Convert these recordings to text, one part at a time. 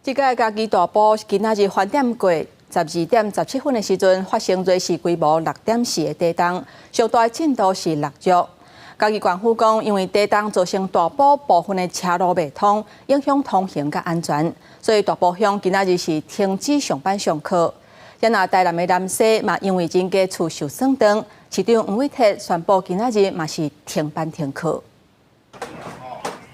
這个嘉義大埔今仔日翻點過12點17分的時陣，發生芮氏規模6.4的地動，上大震度是6級。嘉義縣府講，因為地動造成大埔部分的車路袂通，影響通行佮安全，所以大埔鄉今仔日是停止上班上課。啊，台南的南勢嘛，因為人家厝受損斷，市長黃偉哲宣布今仔日嘛是停班停課。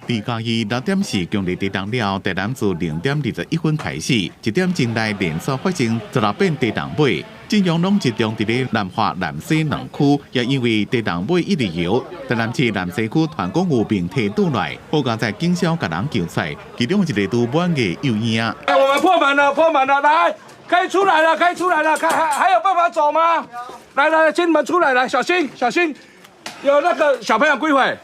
佇嘉義6.4強烈地動了，台南自0點21分開始，1點鐘內連續發生16遍地動尾，震央攏集中佇咧南華、南勢兩區，也因為地動尾一直搖，台南市南勢區傳講有靈體倒來，好佳哉警消共人救出來，其中一个拄滿月幼嬰。哎，我們破門了，破門了，來，可以出來了，可以出來了，看還有辦法走嗎？來來，請你們出來，來，小心小心，有那個小朋友幾歲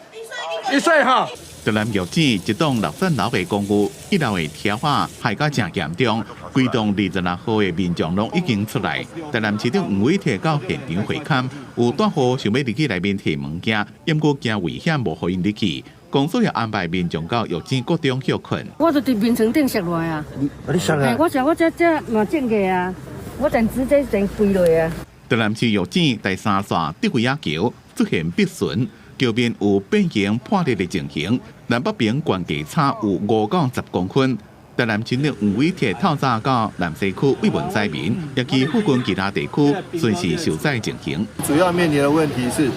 ？1歲哈。台南玉井一棟六層樓的公寓，一樓的天花害甲誠嚴重，規棟26號的民眾攏已經出來。台南市長黃偉哲到現場會勘，有住戶想欲入去內面提物件，毋過驚危險，無予𪜶入去。公司也安排民眾到玉井國中歇睏。我就佇眠床頂摔落來啊！你摔啊？我想我這這嘛種過啊，我就直接成飛落啊！台南市玉井第三線德惠仔橋出現篦損。橋面有變形破裂的情形，南北邊懸架差有5到10公分。台南市長黃偉哲透早到南勢區慰問災民，以及附近其他地區巡視受災情形。主要面臨的問題是，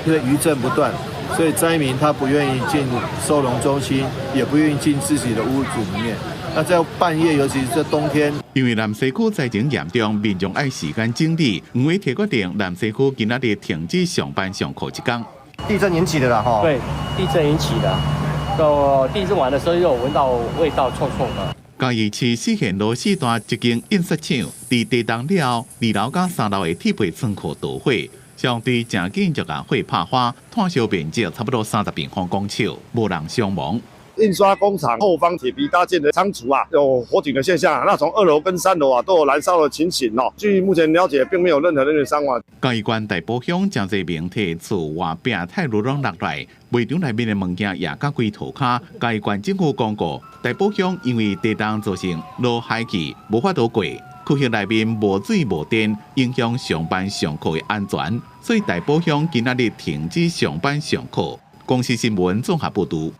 因為餘震不斷，所以災民他不願意進收容中心，也不願意進自己的屋子裡面。那在半夜，尤其是這冬天，因為南勢區災情嚴重，民眾愛時間整理。黃偉哲決定南勢區今仔日停止上班上課一工。地震引起的啦，哈。對，地震引起的。就地震完的時候，又聞到味道臭臭的。嘉義市四縣路四段一間印刷廠，佇地動了後，二樓佮三樓的鐵皮倉庫著火，相對誠緊就共火拍花，炭燒面積差不多30平方公尺，無人傷亡。印刷工廠後方鐵皮搭建的倉儲啊，有火警的現象。那從二樓跟三樓啊都有燃燒的情形哦。據目前了解，並沒有任何人員傷亡。嘉義縣大埔鄉誠濟明體厝外壁鐵路攏落來，賣場內面的物件也甲規塗跤。嘉義縣政府公告，大埔鄉因為地動造成落海去，無法度過，區域內面無水無電，影響上班上課的安全，所以大埔鄉今仔日停止上班上課。公視新聞綜合報導。